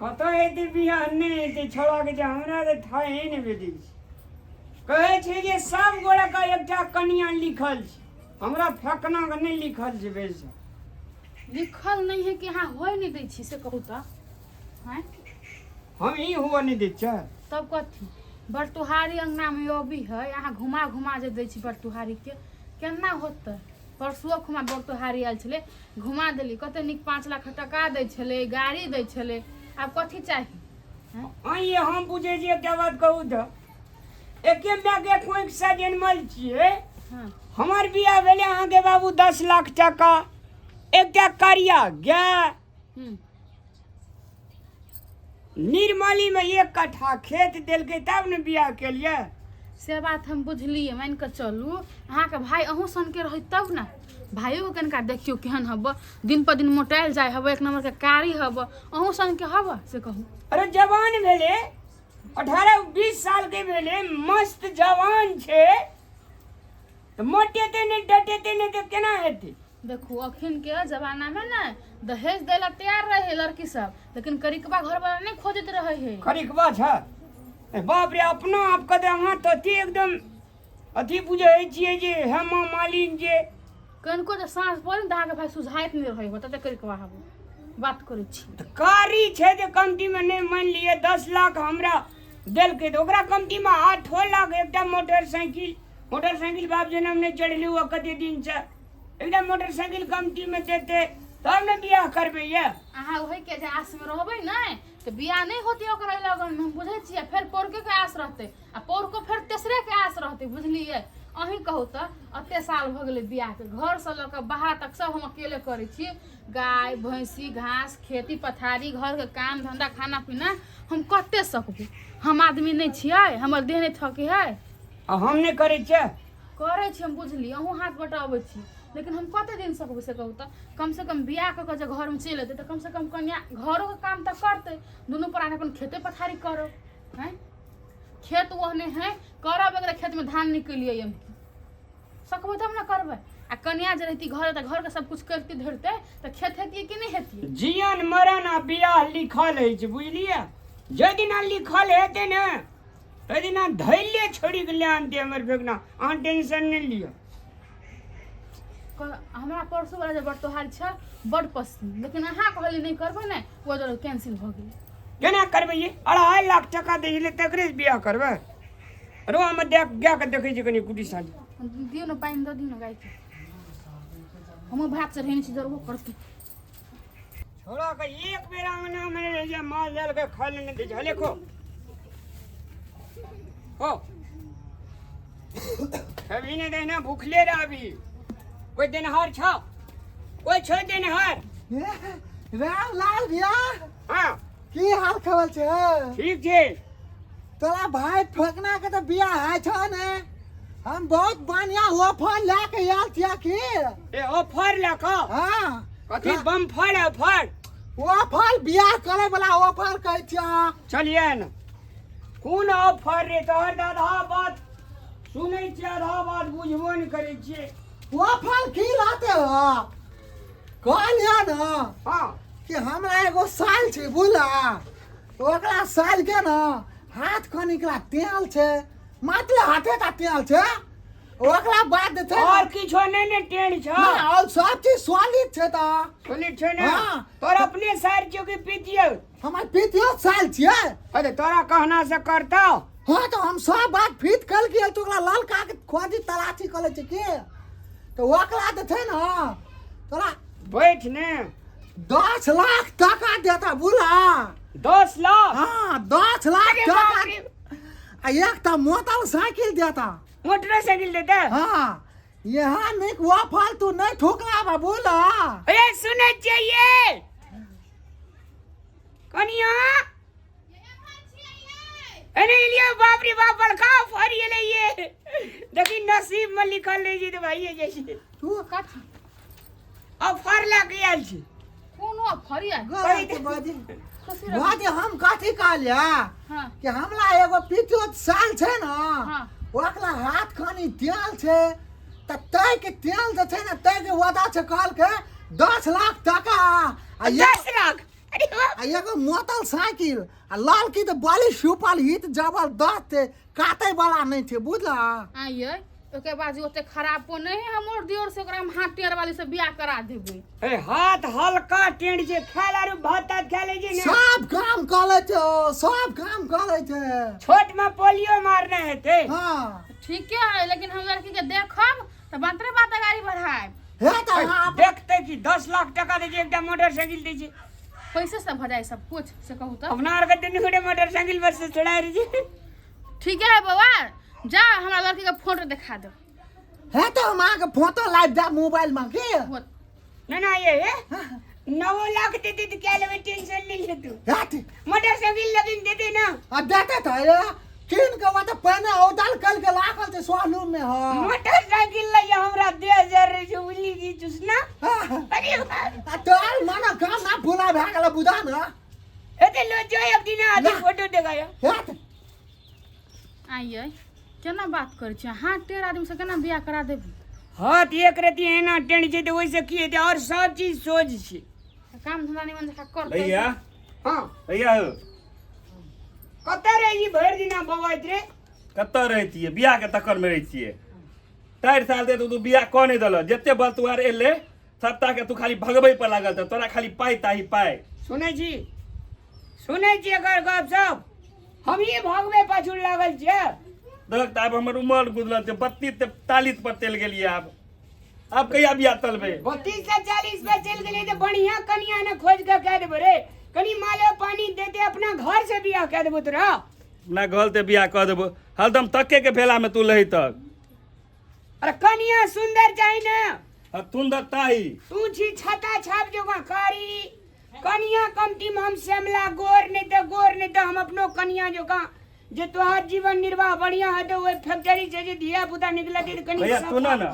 कतऽ हेतै बियाह नहि हेतै छौड़ाके जे हमरा तऽ थाहे नहि भेटै छै। कहै छै जे सब गोरेके एकटा कनिया लिखल छै, हमरा फेकनाके नहि लिखल छै। बेसी लिखल नहि है कि अहाँ होय नहि दै छी से कहू तऽ? आँय, हम ई हुअ नहि दै छियै। तब कथी बरतुहारी अंगनामे अबी है, अहाँ घुमा घुमा जे दै छी बरतुहारीके, केना होतै? परसुओ खुमा बरतुहारी आयल छलै, घुमा देली, कते नीक 5 लाख टका दै छलै, गाड़ी दै छलै, आब कथी चाही? आँय? आँय ये, हम बुझै छियै, एकटा बात कहू तऽ, एके मायके कोखिसँ जनमल छियै। हाँ। हमर बियाह भेलै, अहाँके बाबू 10 लाख टका, एकटा करिया गाय, निर्मलीमे 1 कट्ठा खेत देलकै, तब ने बियाह केलियै। से बात हम बुझलियै। मानि कऽ चलू अहाँके भाय अहूँ सनके रहै तब ने। भाइयोके कनिका देखियौ केहन हब, दिन पर दिन मोटायल जाइ हब, एक नम्बरके कारी हब, अहूँ सनके हब से कहू। अरे जवान भेलै, 18-20 सालके भेलै, मस्त जवान छै, तऽ मोटेतै नहि, डटेतै नहि तऽ केना हेतै? देखू, अखन के जमाना में ने दहेज दै ला तैयार रहे लड़की सब, लेकिन करिकबा घर वाला नहीं खोजत रहे है। करिकबा छै? ए बाप रे, अपना आपके तऽ अहाँ तऽ एकदम अथी बुझै छियै जे हेमा मालिन जे कनिको जे साँझ पड़े ने तऽ अहाँके भाय सुझाइत नहि रहे, तते करिकबा हबो बात करै छी। तऽ कारी छै जे कमतीमे नहि, मानि लिअ 10 लाख हमरा देलकै तऽ ओकरा कमतीमे 8 लाख, एकटा मोटरसाइकिल, मोटरसाइकिल बाप जनम नहि चढ़लहुँ हँ कते दिनसँ, एकटा मोटरसाइकिल कमतीमे देतै तब ने बियाह करबै ये। अहाँ ओहि के जे आस में रहबै ने तऽ बियाह नहि होतै ओकरा एहि लगन में, हम बुझै छियै। फेर पौरके के आस रहतै आ पौरको फेर तेसरे के आस रहतै, बुझलियै? अहीं कहू तऽ, एते साल भऽ गेलै बियाहके, घरसँ लऽ कऽ बाहर तक सब हम अकेले करै छी, गाय भैंसी घास खेती पथारी घरके काम धंधा खाना पीना, हम कते सकबै? हम आदमी नहि छियै? हमर देह नहि थकै है? आ हम नहि करै छियै? करै छी हम, बुझली, अहूँ हाथ बटाबै छी, लेकिन हम कते दिन सकबै से कहू तऽ? कमसँ कम बियाह कऽ कऽ जे घरमे चलि एतै तऽ कमसँ कम कनिया घरोके काम तऽ करतै, दुनू प्राणी अपन खेते पथारी करब। आँय, खेत ओहने है, करब एकरा खेतमे धान निकलियै हम सकबै तब ने करबै। आ कनिया जे रहती घर तऽ घरके सब कुछ करती धरतै तऽ खेत हेतियै कि नहि हेतियै? जीवन मरण आ बियाह लिखल अछि, बुझलियै? जाहि दिना लिखल हेतै ने ताहि दिना धैर्य छोड़ि कऽ लए आनतै हमर फेकना, अहाँ टेंशन नहि लिअ। हमरा परसू वाला जे बरतोहार छल बड पसंद, लेकिन अहाँ कहलियै नहि करबै ने, ओ दुआरे कैंसिल भऽ गेलै। केना करबै ये? 2.5 लाख टका दै छलै तकरे से बियाह करबै? रो हम देख गाय के देखै छी कनि कुटी साँझ। दियौ ने पानि, दऽ दियौ ने गायके, हमहूँ भात चढ़ेने छी, जरबो करतै। छोड़ा के एक बेर अंगना में रह जा, माल जाल के खाय ले नहीं दै छै। देखो हो, कभी नहीं देना, भूखले रह। अभी कोई देनहार छौ? कोई छौ देनहार? राम लाल भैया। हाँ। की हाल खबर छै? ठीक छै। तोरा भाई फेकना के तऽ बियाह है छौ ने, हम बहुत बढ़िया ऑफर लए के आयल छियै की। ए, ऑफर लए कऽ? हाँ। कथी बम फड़ ऑफर? ऑफर, बियाह करे वाला ऑफर कहै छियै। चलिए ने, कोन ऑफर रे? तोहर तऽ आधा बात सुनै छियै, आधा बात बुझबो नहि करै छियै। ऑफर की लाते हो, कहलियै ने कि हमरा एगो साल छै बुझला, ओकरा साल के ने हाथ कनिकला तेल छै, मात्र हाथे टा तेल छै, ओकरा बाद जे छै ने- और किछो नहि ने टेढ़ छौ? ना, और सब चीज सॉलिड छै तऽ। सॉलिड छै ने? हाँ। तोर अपने सार छियौ कि पितियौ? हमर पितियो साल छियै। अरे तोरा कहना से करतौ? हाँ, तऽ हम सब बात फिट कल गेल तऽ ओकरा ललका के खोजी तलाशी कऽ लै छै की, तऽ ओकरा जे छै ने तोरा बैठ ने। 10 लाख टका देता बुझला। 10 लाख? हाँ, 10 लाख अरे टका बाप रे। आ एकटा मोटरसाइकिल देता। मोटरसाइकिल देता? हाँ, यहाँ निक वो फालतू नहीं ठोकला बा बुझला। ए सुनै छियै ये कनिया? अरे लियो, बाप रे बाप, बड़का ऑफर ये ले, ये देखी नसीब में लिखल रही छै तऽ भाइये जाइ छै। तू कथी ऑफर लए के आयल छी। कोनो ऑफर या? गलत बाजी। खुशी रह। बाजी, हम कथी कहलियै कि हमरा एगो पितियोत साल छै ने, ओकरा हाथ खानी तेल छै, तऽ तै के तेल जे छै ने तै के वादा छै, कहलकै 10 लाख टका आ 10 लाख। अरे बाप। आ एगो मोटल साइकिल आ ललकी तऽ बड़ी सुपल हित जबरदस्त छै, काटे वाला नहि छै, बुझला? आइए ओके बाद ओते खराबो नहीं है हमर दियोर से, ओकरा हम हाथ टेढ़ वाली से बियाह करा देबै। ए हाथ हल्का टेढ़ छै, खाय आरू भात तात खा ले छै ने। सब काम कऽ लै छै ओ, सब काम कऽ लै छै। छोट में पोलियो मारने हेतै। हँ ठीके है, लेकिन हम लड़की के देखब तऽ बातरे बात गाड़ी बढ़ायब। हे तऽ अहाँ देखते कि 10 लाख टका दै छै, एकटा मोटरसाइकिल दै छै। पैसे से भऽ जाए सब कुछ से कहू तऽ? अपना आर के दुनू गोटे मोटरसाइकिल पर से चढ़ाय रही छै। ठीके है बौआ, जा हमरा लड़की के फोटो देखा दो। हे तऽ हम अहाँके फोटो लाबि देब मोबाइल में की? होत। ना ना, ये 9 लाख देते तो क्या लेबै, टेंशन नहीं ले तू। हेट। मोटरसाइकिल लेकिन देते ना? आ देते तऽ रे, कीन के ओतऽ पहिने औडर कल के राखल छै शोरूम में। हँ मोटरसाइकिल लैया हमरा 1000 रहे छै, बुझली की चुसना? हाँ। अरे बाप। आ तोहर मनोकामना पूरा भए गेल, बुझा ने। एते लो जो एक दिन आदमी ना। फोटो देखाया। हेट। आइए केना बात करै छी, हाथ टेढ़ आदमी से केना बियाह करा देबै? हाथ एक रति एना टेढ़ छै तऽ ओहिसँ की हेतै? आओर सब चीज सोझ छै। काम धंधा निमन जकाँ करतै। भैया। हँ। भैया हो। कतऽ रही भरि दिना बौआइत रे? कतऽ रहै छियै? बियाहके तक्करमे रहै छियै। 4 साल दे तू बियाह कऽ नहि देलह। जते बलतुआर एलै सबटाके तू खाली भगबै पर लागल तऽ तोरा खाली पाइ ताही पाइ। सुनै छी, सुनै छी एकर गप सब? हमही भगबै पाछू लागल छियै? देख तऽ आब हमर उमर गुजरल छै, 32 43 पर चलि गेलियै। आब आब कहिया बियाह तलबै? 32 से 40 पे चलि गेलियै तऽ बढ़िया कनिया ने खोज के कह देबो रे, कनि मालो पानी देते, अपना घर से बियाह कह देबो तोरा। अपना घर से बियाह कऽ देबो, हरदम तक्के के भेला में तू लही तक। अरे कनिया सुंदर चाही ने। हाँ, सुंदर ताही। तू छी छाता छाप जोगा कारी, कनिया कमती में हम श्यामला गोर, नहीं तो गोर नहीं तो हम अपनो कनिया जोगा जे तोहर जीवन निर्वाह बढ़िया हेतौ, ओहि फैक्ट्री से जे धिया पुता निकलत तऽ कनि भैया सफा- सुन ने,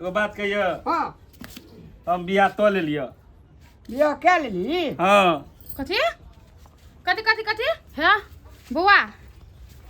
एगो बात कहियो। हाँ। हम बियाह तो लेलियो। बियाह कए लेली? हाँ। कथी कथी कथी कथी हे बौआ,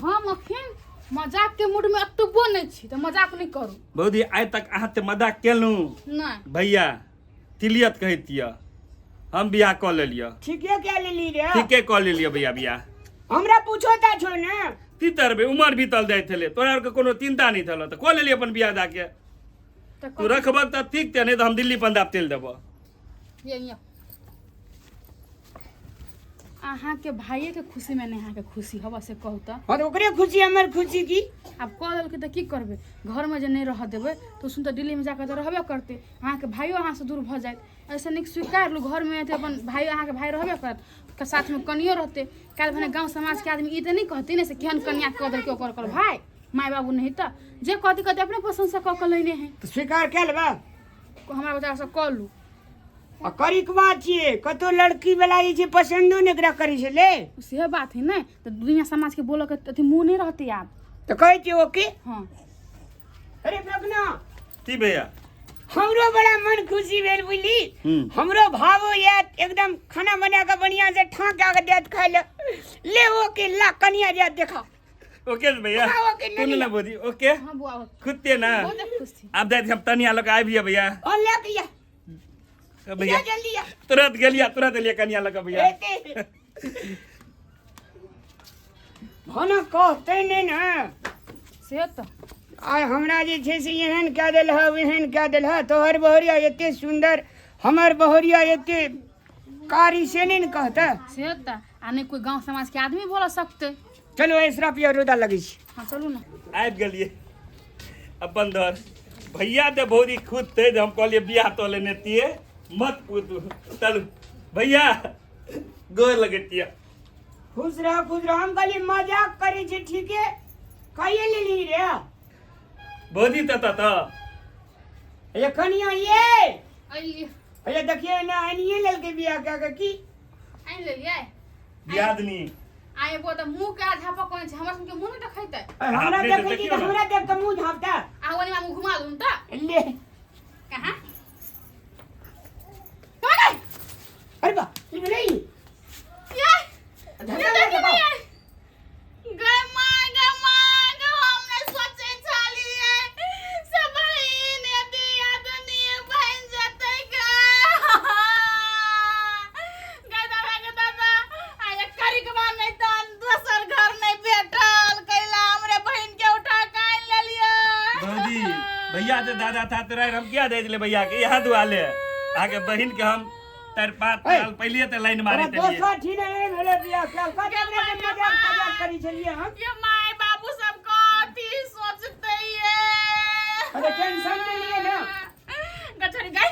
हम अखन मजाक के मूड में अतबो नहीं छी, तऽ मजाक नहीं करू। भौजी, आइ तक अहाँ ते मजाक केलहुँ? नहीं। भैया तिलियत कहैत यऽ, हम बियाह कऽ लेलियो। ठीके कए लेली रे? ठीके कऽ लेलियो भैया बियाह। हमरा पूछो ता छो ने। की करबै, उमर बीतल जाइ छलै, तोरा आरके कोनो चिंता नहि छल तऽ कऽ लेलियै अपन बियाह दाके। तऽ तू रखबह तऽ ठीक छै, नहि तऽ हम दिल्ली पंजाब चलि देबऽ। ये अहाँके भाइये के खुशी में नहीं अहाँके खुशी हवा से कहू तऽ? हाँ तऽ ओकरे खुशी हमर खुशी की। आब कऽ देलकै तऽ की करबै? घरमे जे नहि रहऽ देबै तऽ सुन तऽ दिल्लीमे जाकऽ तऽ रहबे करतै, अहाँके भाइयो अहाँसँ दूर भऽ जायत। एहिसँ नीक स्वीकार लू, घरमे एतै अपन भाइ, अहाँके भाइ रहबे करत, के साथमे कनियो रहतै। काल्हि भने गाँव समाजके आदमी ई तऽ नहि कहतै ने से केहन कनिया कऽ देलकै ओकर ओकर भाय माय बाबू नहि, तऽ जे कहतै कहतै अपने पसन्दसँ कऽ कऽ लेने है। तऽ स्वीकार कए लेबै? हमरा बच्चा कऽ लू। आ करीक बात छियै, कतौ लड़की वाला जे छै पसन्दो नहि एकरा करै छलै। सेहो बात है ने, तऽ दुनिया समाजके बोलऽके अथी मुँह नहि रहतै आब। तऽ कहै छियै ओके। हँ। अरे भगना। की भैया? हमरो बड़ा मन खुशी भेल बुझली। हमरो भावो आयत एकदम खाना बना के बढ़िया से ठाक के देत खाय ले। ले ओके ला कनिया जात देखा। ओके भैया। हाँ, ओके, सुन नहीं। ना भौजी, ओके। हाँ बुआ। खुद ना बहुत खुश थी। आब जाइ छी हम तनिया लऽ कऽ आबियै भैया। और ले के या। भैया या जल्दी या। तुरंत गेलियै, तुरंत एलियै कनिया लऽ कऽ भैया। एते भाना कहते नहि ने। से तऽ आइ हमरा जे छै से एहन कए देल है, ओहन कए देल है, तोहर बहुरिया एते सुन्दर, हमर बहुरिया एते कारी, से नहि ने कहते। से तऽ आ नहि कोइ गाँव समाजके आदमी बोल सकतै। चलो ऐसरा पिया, रोदा लगै छै। हाँ चलू ने। आबि गेलियै अपन घर भैया। ते भौजी खुद थे जे हम कहलियै बियाह तो लेने तियै, मत पूछू। चलू भैया, गोर लगैतियै। खुश रह, खुश रह। हम कहलियै मजाक करै छै, ठीके कहिए लेली रे? भौजी तऽ तऽ ये कनिया ये अइलियै। अरे देखिए ने, आनिए लेलकै बियाह कए के की? आनि लेलियै। दियादनी। आइ एगो तऽ मुँह के झापऽ कोन छै, हमरा सबके मुँह नहि देखैतै। हमरा अपने तऽ देखै छी देखियौ तऽ ने। हमरा देख के मुँह झाँपता। आ ओनी मुँह घुमा लूँ तऽ। ले। कहाँ कहाँ गए? अरे बा, ई भेलै। ये धक्का ये लगा देखी दबाओ। नहीं आए। गए माँ, गए माँ, गए हम नहीं सोचे छलिए से बहिन यदि आदमी बन जतै गे। गए दादा गे। जे दादा था तोरा हम किया दे दिले भैया के यहाँ दुआले अहाँके बहिन के हम 4-5 साल पहले तऽ लाइन मारे तोरा दोसर ठीक नहीं भेलै बियाह कयल कते अपना के मजाक तजाक करै छलियै हम। ये my बाबू सब कथी सोचते ये। अरे टेंशन नहीं लिए ना। गछरी गई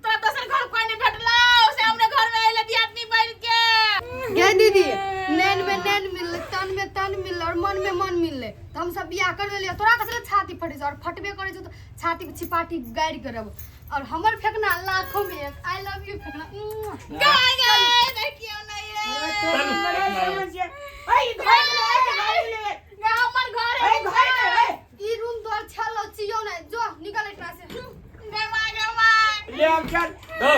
तोरा दोसर घर कोई नहीं भेटलो से हमरे घर में अइले दियादनी बन के। गे दीदी नैन में नैन मिलले, तन में तन मिलले और मन में मन मिलले, तो हम सब बियाह कर लेलियै। तोरा कसले छाती फटै छै और फटबे करै छै तो छाती के छिपाटी गाड़ि के रहबो। और हमर फेकना लाखों में एक, I love you फेकना। गए गए देखियो नहीं ये। तोरी बड़ा समस्या। ऐ घर ले, ऐ घर ले, गे हमर घर है। ऐ घर ले, ऐ। ई रूम तोर छलो चियो नै, जो निकल एकरा से। गे माय गे my. ले अब चल। दो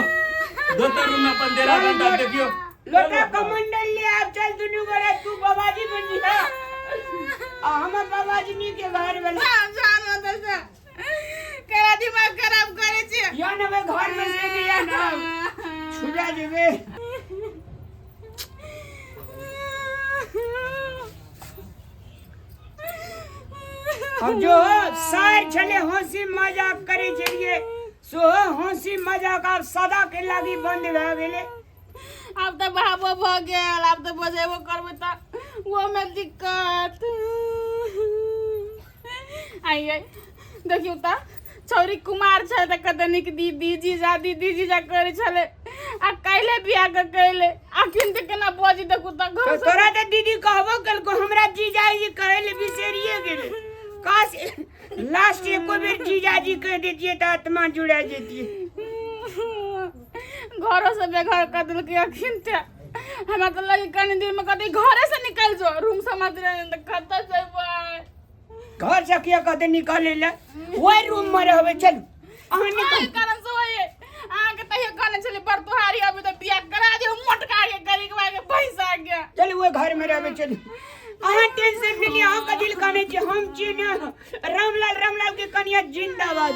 दोसर रूम में अपन डेरा बंदा देखियो। लोटा कमंडल ले अब चल दुनू गोरा, तू बाबाजी बन जा आ हमर बाबाजी नी के घर वाला। हम जानो तो से केरा दिमाग खराब करे छी। या ना बे घर में से के या ना छुड़ा देबे। अब जो सार छले हंसी मजाक करे छलिए सो हंसी मजाक आब सदा के लागी बंद भए गेलै। आब तऽ भाबो भऽ गेल, आब तऽ बजेबो करबै तऽ ओहोमे दिक्कत। आइए देखियौ तऽ छौरी कुमार छै तऽ कते नीक दीदी जीजा दीदी जीजा करै छलै आ काल्हि बियाह कऽ कैले अखन तऽ केना बजी देखू तऽ घर तो तोरा तऽ दीदी कहबो केलको, हमरा जीजाजी कहै लए बिसरिए गेलै। काश लास्ट एको बेर जीजाजी कहि दैतियै तऽ आत्मा जुड़ा जैतियै। घरो से बेघर कऽ देलकै अखन तऽ। हमरा तऽ लगे कनि दिन में कतै घरे से निकलि जो, रूम से मत रह तऽ कतऽ जेबै? घर से किया कहते निकले ले, ओहि रूम में रहबै। चलू अहाँ निकल। एहि कारण से होइए अहाँके तहियो कहने छलियै बड़ तोहारी अभी तऽ बियाह करा दियौ मोटका के गरीबा के पैसा के। चलू ओहि घर में रहबै। चलू अहाँ टेंशन नहीं लिअ, अहाँ कथी लए कानै छी, हम छी ने। रामलाल रामलाल के कनिया जिंदाबाद।